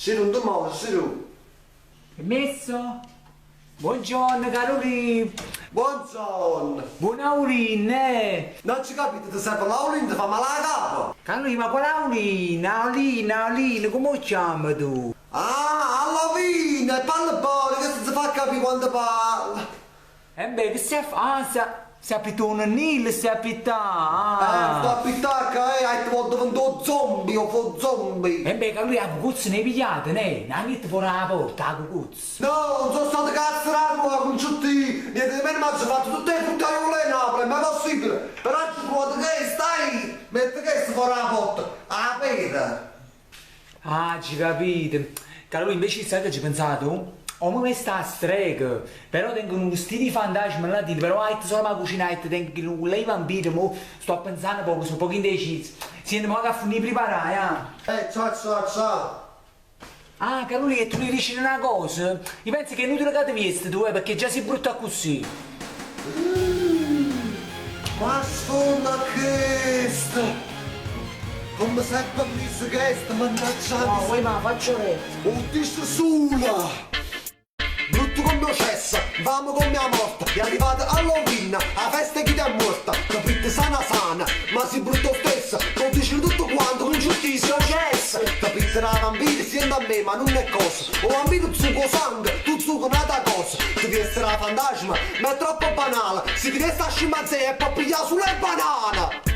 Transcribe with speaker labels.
Speaker 1: Si nun te muove, Sirù.
Speaker 2: Permesso? Buongiorno Carulì!
Speaker 1: Buongiorno!
Speaker 2: Buon Aulin, eh!
Speaker 1: Non ci capito, ti serve l'aulin, ti fa male la capa?
Speaker 2: Carulì, ma quale Aulin? Aulin, Aulin, come 'o chiami tu?
Speaker 1: Ah, all'ovina, e parla buono, che si fa capire quando parla.
Speaker 2: E beh, che stai a fa? Ah, stai a pittà un nil, stai a pittà!
Speaker 1: Eh, sto a pittà che hai ti voglio diventare zombie o fo zombie.
Speaker 2: E beh, Carulì, la cucuzza ne hai pigliata, ne? La metti fuori la porta, la cucuzza.
Speaker 1: No, non sono stato cazzo da con tutti, niente di meno, ma ho fatto tutte le puttane a Napoli, ma è possibile? Però ci provato che stai, metti che fuori la porta, a pera.
Speaker 2: Ah, ci capite. Carulì, invece sai che ci ho pensato? Oh, ma me sta a strega. Però tengo uno stile di fantasma là dentro, però hai solo ma cucina, tengo lei vampiro, mo sto pensando poco, sono poco indeciso. Senti, ma che a finire preparare, ah?
Speaker 1: Ciao, ciao, ciao.
Speaker 2: Ah, Carulì, e tu mi dici una cosa? Io penso che è inutile che ti vesti tu, perché già sei brutta così.
Speaker 1: Ma sfonda questa! Come sempre mi si questa, mannaggia!
Speaker 2: No, poi ma faccio retto.
Speaker 1: Ho visto sola! Brutto come un cesso, vamo come a morte, è arrivata Halloween, la festa chi ti è morta, capite sana sana, ma si brutto stesso, non dici tutto quanto, con giustizia cesso, capite la vampira, siendo a me, ma non è cosa, o vampiro zucco sangue, tu zucco un'altra cosa, ti vesti la fantasma, ma è troppo banale, si ti resta a scimpanzé e poi pigliare sulle banane!